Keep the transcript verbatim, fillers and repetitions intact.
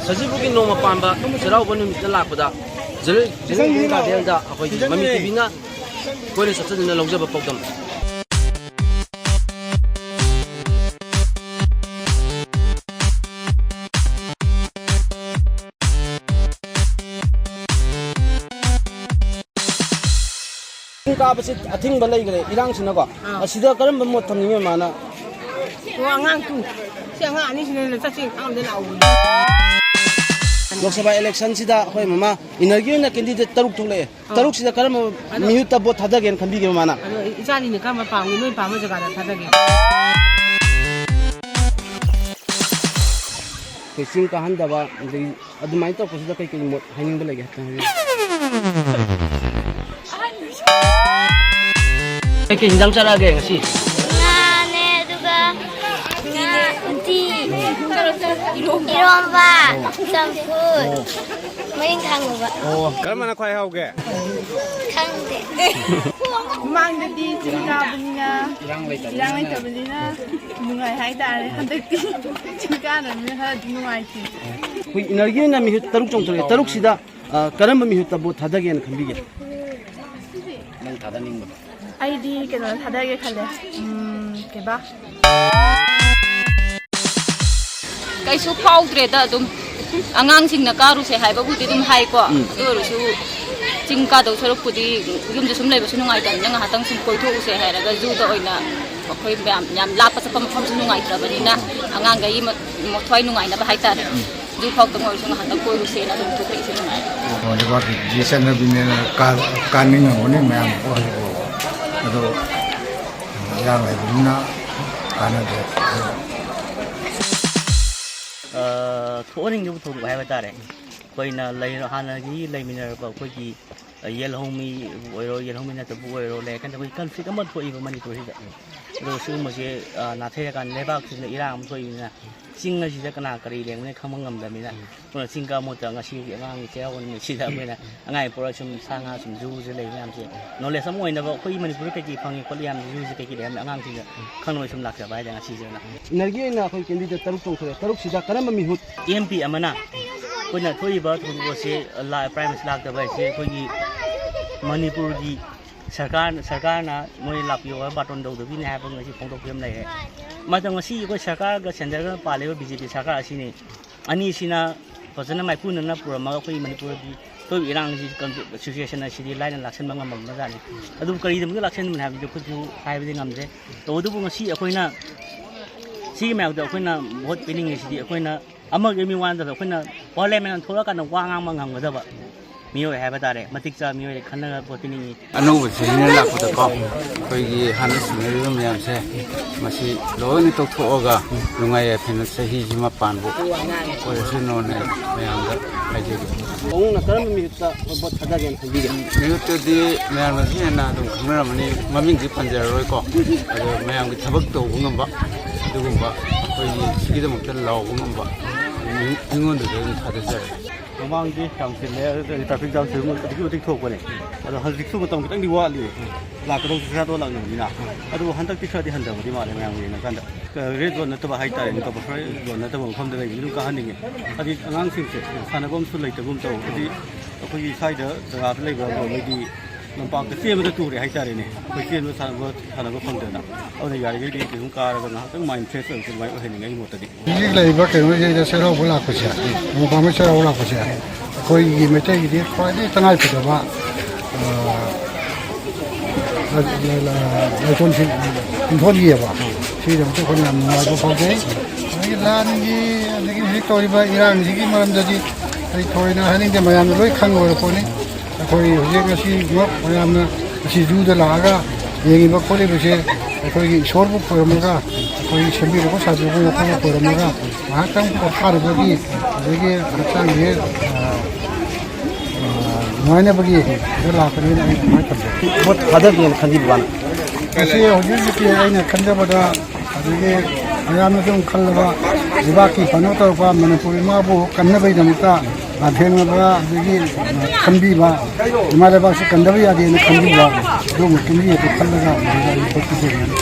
ꯁꯖꯤꯕꯨꯒꯤ ꯅꯣꯡꯃ ꯄꯥꯟꯕ ꯆꯩꯔꯥꯎꯕ ꯅꯨꯃꯤꯠꯇ ꯂꯥꯛꯄꯗ ꯖꯦꯂꯤ-, ꯖꯦꯂꯤꯂꯤꯡ ꯒꯥꯔꯗꯦꯟꯗ ꯑꯩꯈꯣꯏꯒꯤ ꯃꯃꯤ ꯇꯤꯚꯤꯅ ꯀꯣꯏꯅ ꯆꯠꯆꯗꯨꯅ ꯂꯧꯖꯕ ꯄꯥꯎꯗꯝ꯫ ꯆꯤꯡ ꯀꯥꯕꯁꯤ ꯑꯊꯤꯡꯕ ꯂꯩꯈ꯭ꯔꯦ ꯏꯔꯥꯡꯁꯤꯅꯀꯣ꯫ ꯑꯥ꯫ ꯑꯁꯤꯗ ꯀꯔꯝꯕ ꯃꯣꯠ ꯊꯝꯅꯤꯡꯉꯤ ꯃꯃꯥꯅ? ꯑꯣ, ꯑꯉꯥꯡ ꯇꯨ꯫ ꯁꯤ ꯑꯉꯥꯡ ꯑꯅꯤꯁꯤꯅ ꯆꯠꯁꯤ ꯈꯪꯗꯦ ꯂꯥꯛꯎ꯫ ꯂꯣꯛ ꯁꯚꯥ ꯏꯂꯦꯛꯁꯟꯁꯤꯗ ꯑꯩꯈꯣꯏ ꯃꯃꯥ ꯏꯟꯅꯔꯒꯤ ꯑꯣꯏꯅ ꯀꯦꯟꯗꯤꯗꯦꯠ ꯇꯔꯨꯛ ꯊꯣꯛꯂꯛꯑꯦ꯫ ꯑꯥ꯫ ꯇꯔꯨꯛꯁꯤꯗ ꯀꯔꯝꯕ ꯑꯗꯣ ꯃꯤꯍꯨꯠꯇ ꯚꯣꯠ ꯊꯥꯗꯒꯦꯅ ꯈꯟꯕꯤꯒꯦ ꯃꯃꯥꯅ? ꯑꯗꯣ ꯏꯆꯥꯅꯤꯅ ꯀꯔꯝꯕ ꯄꯥꯝꯒꯦ? ꯅꯣꯏ ꯄꯥꯝꯕ ꯖꯒꯥꯗ ꯊꯥꯗꯒꯦ꯫ ꯑꯩꯈꯣꯏ ꯆꯤꯡ ꯀꯥꯍꯟꯗꯕ, ꯑꯗꯒꯤ ꯑꯗꯨꯃꯥꯏꯅ ꯇꯧꯔꯛꯄꯁꯤꯗ ꯀꯩ ꯀꯩ ꯃꯣꯠ ꯍꯥꯏꯅꯤꯡꯕ ꯂꯩꯒꯦ ꯍꯥꯏꯐꯦꯠꯇꯪ ꯍꯥꯏꯕꯤꯌꯨ꯫ ꯀꯩ ꯀꯩ ꯍꯤꯟꯖꯥꯡ ꯆꯥꯔꯛꯑꯒꯦ ꯉꯁꯤ? ꯉꯥꯅꯦ, ꯑꯗꯨꯒ ꯎꯇꯤ, ꯏꯔꯣꯝꯕ, ꯆꯝꯐꯨꯠ, ꯃꯔꯤꯡꯈꯥ ꯉꯧꯕ꯫ ꯑꯣ꯫ ꯀꯔꯝꯕꯅ ꯈ꯭ꯋꯥꯏ ꯍꯥꯎꯒꯦ? ꯈꯪꯗꯦ꯫ ꯃꯃꯥꯡꯗꯗꯤ ꯆꯤꯡ ꯀꯥꯕꯅꯤꯅ ꯏꯔꯥꯡ ꯂꯩꯇꯕꯅꯤꯅ꯫ ꯏꯔꯥꯡ ꯂꯩꯇꯕꯅꯤꯅ ꯅꯨꯡꯉꯥꯏ ꯍꯥꯏꯇꯥꯔꯦ꯫ ꯍꯟꯗꯛꯇꯤ ꯆꯤꯡ ꯀꯥꯅꯕꯅꯤꯅ ꯈꯔꯗꯤ ꯅꯨꯡꯉꯥꯏꯇꯦ꯫ ꯑꯩꯈꯣꯏ ꯏꯟꯅꯔꯒꯤ ꯑꯣꯏꯅ ꯃꯤꯍꯨꯠ ꯇꯔꯨꯛ ꯆꯣꯡꯊꯣꯔꯛꯑꯦ꯫ ꯇꯔꯨꯛꯁꯤꯗ, ꯑ, ꯀꯔꯝꯕ ꯃꯤꯍꯨꯠꯇ ꯚꯣꯠ ꯊꯥꯗꯒꯦꯅ ꯈꯟꯕꯤꯒꯦ? ꯅꯪ ꯊꯥꯗꯅꯤꯡꯕꯗꯣ꯫ ꯑꯩꯗꯤ ꯀꯩꯅꯣꯗ ꯊꯥꯗꯒꯦ ꯈꯜꯂꯦ꯫ ꯎꯝ, ꯀꯩꯕꯥ? ꯀꯩꯁꯨ ꯐꯥꯎꯗ꯭ꯔꯦꯗ, ꯑꯗꯨꯝ ꯑꯉꯥꯡꯁꯤꯡꯅ ꯀꯥꯔꯨꯁꯦ ꯍꯥꯏꯕꯕꯨꯗꯤ ꯑꯗꯨꯝ ꯍꯥꯏꯀꯣ꯫ ꯎꯝ꯫ ꯑꯗꯨ ꯑꯣꯏꯔꯁꯨ ꯆꯤꯡ ꯀꯥꯗꯧ ꯁꯔꯨꯛꯄꯨꯗꯤ ꯌꯨꯝꯗ ꯁꯨꯝ ꯂꯩꯕꯁꯨ ꯅꯨꯡꯉꯥꯏꯇꯕꯅꯤꯅ ꯉꯥꯏꯍꯥꯛꯇꯪ ꯁꯨꯝ ꯀꯣꯏꯊꯣꯛꯎꯁꯦ ꯍꯥꯏꯔꯒ ꯖꯨꯗ ꯑꯣꯏꯅ ꯑꯩꯈꯣꯏ ꯃꯌꯥꯝ ꯌꯥꯝ ꯂꯥꯞꯄ ꯆꯠꯄ ꯃꯐꯝꯁꯨ ꯅꯨꯡꯉꯥꯏꯇ꯭ꯔꯕꯅꯤꯅ ꯑꯉꯥꯡꯈꯩ ꯃ-, ꯃꯊ꯭ꯋꯥꯏ ꯅꯨꯡꯉꯥꯏꯅꯕ ꯍꯥꯏꯇꯥꯔꯦ꯫ ꯎꯝ꯫ ꯖꯨ ꯐꯥꯎꯇꯪ ꯑꯣꯏꯔꯁꯨ ꯉꯥꯏꯍꯥꯛꯇꯪ ꯀꯣꯏꯔꯨꯁꯦꯅ ꯑꯗꯨꯝ ꯊꯣꯛꯂꯛꯏꯁꯦ ꯅꯨꯡꯉꯥꯏ꯫ ꯑꯣ, ꯂꯩꯕꯥꯛꯀꯤ ꯖꯤ ꯆꯠꯅꯕꯤꯅꯦꯅ ꯀꯥ-, ꯀꯥꯅꯤꯡꯉꯝꯒꯅꯤ ꯃꯌꯥꯝ꯫ ꯑꯣ, ꯑꯣ꯫ ꯑꯗꯣ ꯏꯔꯥꯡ ꯂꯩꯕꯅꯤꯅ ꯀꯥꯟꯅꯗꯦ꯫ ꯑ, ꯊꯣꯛꯍꯟꯅꯤꯡꯗꯕ ꯊꯧꯗꯣꯛ ꯍꯥꯏꯕ ꯇꯥꯔꯦ꯫ ꯑꯩꯈꯣꯏꯅ ꯂꯩ-, ꯍꯥꯟꯅꯒꯤ ꯂꯩꯃꯤꯟꯅꯔꯛꯄ ꯑꯩꯈꯣꯏꯒꯤ, ꯑ, ꯌꯦꯜꯍꯧꯃꯤ ꯑꯣꯏꯔꯣ, ꯌꯦꯜꯍꯧꯃꯤ ꯅꯠꯇꯕꯕꯨ ꯑꯣꯏꯔꯣ, ꯂꯩꯔꯀꯥꯟꯗ ꯑꯩꯈꯣꯏ conflict ꯑꯃ ꯊꯣꯛꯏꯕ ꯃꯅꯤꯄꯨꯔꯁꯤꯗ꯫ ꯑꯗꯣ ꯁꯤꯒꯨꯝꯕꯁꯦ, ꯑ, ꯅꯥꯊꯩꯔꯀꯥꯟꯗ ꯂꯩꯕꯥꯛꯁꯤꯗ ꯏꯔꯥꯡ ꯑꯃ ꯊꯣꯛꯏꯅꯤꯅ ꯆꯤꯡ ꯑꯁꯤꯗ ꯀꯅꯥ ꯀꯔꯤ ꯂꯦꯡꯕꯅ ꯈꯪꯕ ꯉꯝꯗꯕꯅꯤꯅ, ꯑꯗꯨꯅ ꯆꯤꯡ ꯀꯥ ꯃꯍꯨꯠꯇ ꯉꯁꯤꯒꯤ ꯑꯉꯥꯡꯒꯤ ꯆꯩꯔꯥꯎꯕ ꯅꯨꯃꯤꯠꯁꯤꯗ ꯑꯩꯈꯣꯏꯅ ꯑꯉꯥꯡ ꯄꯣꯔ ꯁꯨꯝ ꯁꯥ ꯉꯥ ꯁꯨꯝ ꯖꯨꯁꯦ ꯂꯩꯕ ꯃꯌꯥꯝꯁꯦ ꯅꯣꯂꯦꯖ ꯑꯃ ꯑꯣꯏꯅꯕ, ꯑꯩꯈꯣꯏ ꯃꯅꯤꯄꯨꯔꯗ ꯀꯩꯀꯩ ꯐꯪꯉꯤ ꯈꯣꯠꯂꯤ ꯌꯥꯝꯅ ꯖꯨꯁꯦ ꯀꯩꯀꯩ ꯂꯩ ꯍꯥꯏꯕꯅ ꯑꯉꯥꯡꯁꯤꯡꯗ ꯈꯪꯅꯕ ꯁꯨꯝ ꯂꯥꯛꯆꯕ ꯍꯥꯏꯇꯥꯔꯦ ꯉꯁꯤꯁꯦ ꯑꯣꯏꯅ꯫ ꯏꯟꯅꯔꯒꯤ ꯑꯣꯏꯅ ꯑꯩꯈꯣꯏ ꯀꯦꯟꯗꯤꯗꯦꯠ ꯇꯔꯨꯛ ꯆꯣꯡꯊꯣꯛꯑꯦ꯫ ꯇꯔꯨꯛꯁꯤꯗ ꯀꯔꯝꯕ ꯃꯤꯍꯨꯠ? ꯑꯦꯝ ꯄꯤ ꯑꯃꯅ ꯑꯩꯈꯣꯏꯅ ꯊꯣꯛꯏꯕ ꯊꯧꯗꯣꯛ ꯑꯁꯤ ꯂꯥ-, ꯄ꯭ꯔꯥꯏꯝ ꯃꯤꯅꯤꯁꯇꯔ ꯂꯥꯛꯇꯕ ꯍꯥꯏꯁꯦ ꯑꯩꯈꯣꯏꯒꯤ ꯃꯅꯤꯄꯨꯔꯒꯤ ꯁꯔꯀꯥꯔ, ꯁꯔꯀꯥꯔꯅ ꯃꯣꯏ ꯂꯥꯛꯄꯤꯌꯣ ꯍꯥꯏꯕ ꯕꯥꯇꯣꯟ ꯇꯧꯗꯕꯤꯅꯤ ꯍꯥꯏꯕ ꯉꯁꯤ ꯐꯣꯡꯗꯣꯛꯄ ꯑꯃ ꯂꯩꯔꯦ꯫ ꯃꯇꯝ ꯉꯁꯤ ꯑꯩꯈꯣꯏ ꯁꯔꯀꯥꯔꯒ ꯁꯦꯟꯇꯔꯒ ꯄꯥꯜꯂꯤꯕ ꯕꯤ ꯖꯦ ꯄꯤ ꯁꯔꯀꯥꯔ ꯑꯁꯤꯅꯤ꯫ ꯑꯅꯤꯁꯤꯅ ꯐꯖꯅ ꯃꯥꯏꯄꯨꯅꯅ ꯄꯨꯔꯝꯃꯒ ꯑꯩꯈꯣꯏꯒꯤ ꯃꯅꯤꯄꯨꯔꯒꯤ ꯊꯣꯛꯏꯕ ꯏꯔꯥꯡꯁꯤ, ꯁꯤꯆꯨꯋꯦꯁꯟ ꯑꯁꯤꯗꯤ ꯂꯥꯏꯅ ꯂꯥꯛꯁꯟꯕ ꯉꯝꯃꯝꯕꯖꯥꯠꯅꯤ꯫ ꯑꯗꯨꯕꯨ ꯀꯔꯤꯒꯤꯗꯃꯛꯇ ꯂꯥꯛꯁꯟꯕꯅꯣ ꯍꯥꯏꯕꯗꯤ ꯑꯩꯈꯣꯏꯁꯨ ꯍꯥꯏꯕꯗꯤ ꯉꯝꯗ꯭ꯔꯦ꯫ ꯇꯧꯕꯇꯕꯨ ꯉꯁꯤ ꯑꯩꯈꯣꯏꯅ ꯁꯤꯒꯤ ꯃꯌꯥꯝꯗ ꯑꯩꯈꯣꯏꯅ ꯚꯣꯠ ꯄꯤꯅꯤꯡꯉꯤꯁꯤꯗꯤ ꯑꯩꯈꯣꯏꯅ ꯑꯃꯒꯤ ꯃꯤ ꯋꯥ ꯅꯠꯇꯕ ꯑꯩꯈꯣꯏꯅ ꯄꯥꯔꯂꯤꯌꯥꯃꯦꯟ ꯊꯣꯛꯂꯀꯥꯟꯗ ꯋꯥ ꯉꯥꯡꯕ ꯉꯝꯒꯗꯕ ꯃꯤꯑꯣꯏ ꯍꯥꯏꯕ ꯇꯥꯔꯦ, ꯃꯇꯤꯛ ꯆꯥꯕ ꯃꯤꯑꯣꯏ ꯈꯜꯂꯒ ꯄꯣꯠ ꯄꯤꯅꯤꯡꯉꯤ꯫ ꯑꯅꯧꯕ ꯆꯍꯤꯅ ꯂꯥꯛꯄꯗꯀꯣ, ꯑꯩꯈꯣꯏꯒꯤ ꯍꯥꯟꯅ ꯁꯤꯟꯅꯔꯤꯕ ꯃꯌꯥꯝꯁꯦ, ꯃꯁꯤ ꯂꯣꯏꯅ ꯇꯣꯛꯊꯣꯛꯑꯒ ꯅꯨꯡꯉꯥꯏ ꯌꯥꯏꯐꯅ ꯆꯍꯤꯁꯤꯃ ꯄꯥꯟꯕ ꯑꯣꯏꯔꯁꯅꯨꯅ ꯃꯌꯥꯝꯗ ꯍꯥꯏꯖꯔꯤ꯫ ꯄꯥꯕꯨꯡꯅ ꯀꯔꯝꯕ ꯃꯤꯍꯨꯠꯇ ꯚꯣꯠ ꯊꯥꯗꯒꯦꯅ ꯈꯟꯕꯤꯒꯦ? ꯃꯤꯍꯨꯠꯇꯗꯤ ꯃꯌꯥꯝꯅꯁꯨ ꯍꯦꯟꯅ ꯑꯗꯨꯝ ꯈꯪꯅꯔꯝꯃꯅꯤ, ꯃꯃꯤꯡꯗꯤ ꯄꯟꯖꯔꯔꯣꯏꯀꯣ꯫ ꯑꯗꯣ ꯃꯌꯥꯝꯒꯤ ꯊꯕꯛ ꯇꯧꯕ ꯉꯝꯕ, ꯑꯗꯨꯒꯨꯝꯕ ꯑꯩꯈꯣꯏꯒꯤ ꯁꯤꯒꯤꯗꯃꯛꯇ ꯂꯥꯎꯕ ꯉꯝꯕ ꯃꯤ ꯑꯩꯉꯣꯟꯗꯁꯨ ꯑꯗꯨꯝ ꯊꯥꯗꯖꯔꯦ꯫ ꯃꯃꯥꯡꯗꯤ ꯌꯥꯝ ꯆꯤꯜꯂꯦ, ꯑꯗꯨꯗꯤ ꯇ꯭ꯔꯥꯐꯤꯛ ꯖꯥꯝꯁꯨ ꯑꯗꯨꯛꯀꯤ ꯃꯇꯤꯛ ꯊꯣꯛꯄꯅꯦ꯫ ꯑꯗꯣ ꯍꯧꯖꯤꯛꯁꯨ ꯃꯇꯝ ꯈꯤꯇꯪꯗꯤ ꯋꯥꯠꯂꯤ, ꯂꯥꯛꯀꯗꯧꯕꯁꯨ ꯈꯔ ꯂꯥꯛꯅꯕꯅꯤꯅ꯫ ꯑꯗꯨꯕꯨ ꯍꯟꯗꯛꯇꯤ ꯈꯔꯗꯤ ꯍꯟꯊꯕꯗꯤ ꯃꯥꯜꯂꯦ ꯃꯌꯥꯝꯒ ꯌꯦꯡꯅꯀꯥꯟꯗ꯫ ꯔꯦꯗ ꯖꯣꯟ ꯅꯠꯇꯕ ꯍꯥꯏꯇꯥꯔꯦꯅꯦꯀꯣ, ꯕꯐꯔ ꯖꯣꯟ ꯅꯠꯇꯕ ꯃꯐꯝꯗ ꯂꯩꯕꯗꯤ ꯑꯗꯨꯝ ꯀꯥꯍꯟꯅꯤꯡꯉꯦ꯫ ꯍꯥꯏꯗꯤ ꯑꯉꯥꯡꯁꯤꯡꯁꯦ ꯁꯥꯟꯅꯐꯝꯁꯨ ꯂꯩꯇꯒꯨꯝ ꯇꯧ, ꯍꯥꯏꯗꯤ ꯑꯩꯈꯣꯏꯒꯤ ꯁ꯭ꯋꯥꯏꯗ ꯖꯒꯥꯗ ꯂꯩꯕ ꯃꯣꯏꯒꯤ ꯂꯝꯄꯥꯛꯇ ꯆꯦꯟꯕꯗ ꯇꯨꯔꯦ ꯍꯥꯏꯇꯥꯔꯦꯅꯦ, ꯑꯩꯈꯣꯏ ꯆꯦꯟꯕ ꯁꯥꯟꯅꯕ, ꯁꯥꯟꯅꯕ ꯐꯪꯗꯅ꯫ ꯑꯗꯨꯅ ꯌꯥꯔꯤꯈꯩꯗꯤ ꯀꯩꯅꯣꯝ ꯀꯥꯔꯒ ꯉꯥꯏꯍꯥꯛꯇꯪ ꯃꯥꯏꯟ ꯐ꯭ꯔꯦꯁ ꯑꯣꯏꯕꯁꯨ ꯑꯗꯨꯃꯥꯏꯅ ꯑꯣꯏꯍꯟꯅꯤꯡꯉꯦ ꯑꯩꯒꯤ ꯃꯣꯠꯇꯗꯤ꯫ ꯍꯧꯖꯤꯛ ꯂꯩꯔꯤꯕ ꯀꯩꯅꯣꯁꯤꯗ ꯆꯩꯔꯥꯎꯕ ꯂꯥꯛꯄꯁꯦ, ꯅꯣꯡꯃ ꯄꯥꯟꯕ ꯆꯩꯔꯥꯎꯕ ꯂꯥꯛꯄꯁꯦ, ꯑꯩꯈꯣꯏꯒꯤ ꯃꯩꯇꯩꯒꯤꯗꯤ ꯈ꯭ꯋꯥꯏꯗꯒꯤ ꯇꯉꯥꯏꯐꯗꯕ, ꯑ, ꯂ-, ꯂ-, ꯂ-, ꯂꯥꯏꯁꯣꯟ ꯁꯤ-, ꯄꯤꯊꯣꯛꯍꯜꯂꯤꯑꯕ꯫ ꯁꯤꯒꯤꯗꯃꯛꯇ ꯑꯩꯈꯣꯏꯅ ꯌꯥꯝ ꯅꯨꯡꯉꯥꯏꯕ ꯐꯥꯎꯖꯩ꯫ ꯑꯗꯒꯤ ꯂꯥꯟꯒꯤ, ꯑꯗꯒꯤ ꯍꯧꯖꯤꯛ ꯇꯧꯔꯤꯕ ꯏꯔꯥꯡꯁꯤꯒꯤ ꯃꯔꯝꯗꯗꯤ ꯑꯩ ꯊꯣꯏꯅ ꯍꯥꯏꯅꯤꯡꯗꯦ, ꯃꯌꯥꯝꯅ ꯂꯣꯏ ꯈꯪꯕ ꯄꯣꯠꯅꯤ꯫ ꯑꯩꯈꯣꯏ ꯍꯧꯖꯤꯛ ꯉꯁꯤꯃꯛ ꯃꯌꯥꯝꯅ ꯑꯁꯤ ꯖꯨꯗ ꯂꯥꯛꯑꯒ ꯌꯦꯡꯉꯤꯕ ꯈꯣꯠꯂꯤꯕꯁꯦ ꯑꯩꯈꯣꯏꯒꯤ ꯏꯁꯣꯔꯕꯨ ꯈꯣꯏꯔꯝꯃꯒ, ꯑꯩꯈꯣꯏꯒꯤ ꯁꯦꯝꯕꯤꯔꯕ ꯁꯥꯕꯤꯔꯕ ꯃꯈꯣꯏꯕꯨ ꯈꯣꯏꯔꯝꯃꯒ ꯉꯥꯏꯍꯥꯛꯇꯪ ꯄꯣꯊꯥꯅꯕꯒꯤ, ꯑꯗꯒꯤ ꯍꯛꯆꯥꯡꯁꯦ, ꯑ, ꯑ, ꯅꯨꯡꯉꯥꯏꯅꯕꯒꯤ ꯁꯤꯗ ꯂꯥꯛꯄꯅꯦꯅ ꯑꯩ ꯑꯗꯨꯃꯥꯏꯅ ꯊꯝꯖꯒꯦ꯫ ꯚꯣꯠ ꯊꯥꯗꯒꯦꯅ ꯈꯟꯕꯤꯕ ꯋꯥꯅꯤ꯫ ꯃꯁꯤ ꯍꯧꯖꯤꯛ ꯍꯧꯖꯤꯛꯀꯤ ꯑꯩꯅ ꯈꯟꯖꯕꯗ, ꯑꯗꯒꯤ ꯃꯌꯥꯝꯅ ꯑꯗꯨꯝ ꯈꯜꯂꯕ, ꯂꯩꯕꯥꯛꯀꯤ ꯐꯅꯕ ꯇꯧꯔꯛꯄ, ꯃꯅꯤꯄꯨꯔ ꯏꯃꯥꯕꯨ ꯀꯟꯅꯕꯒꯤꯗꯃꯛꯇ ꯂꯥꯟꯊꯦꯡꯅꯕ, ꯑꯗꯒꯤ ꯈꯟꯕꯤꯕ, ꯏꯃꯥ ꯂꯩꯕꯥꯛꯁꯤ ꯀꯟꯗꯕ ꯌꯥꯗꯦꯅ ꯈꯟꯕꯤꯕ, ꯑꯗꯨꯒꯨꯝꯕ ꯀꯦꯟꯗꯤ ꯑꯗꯨ ꯈꯜꯂꯒ ꯂꯩꯕꯥꯛ ꯂꯧꯊꯣꯛꯄꯤꯗꯣꯏꯅꯤ꯫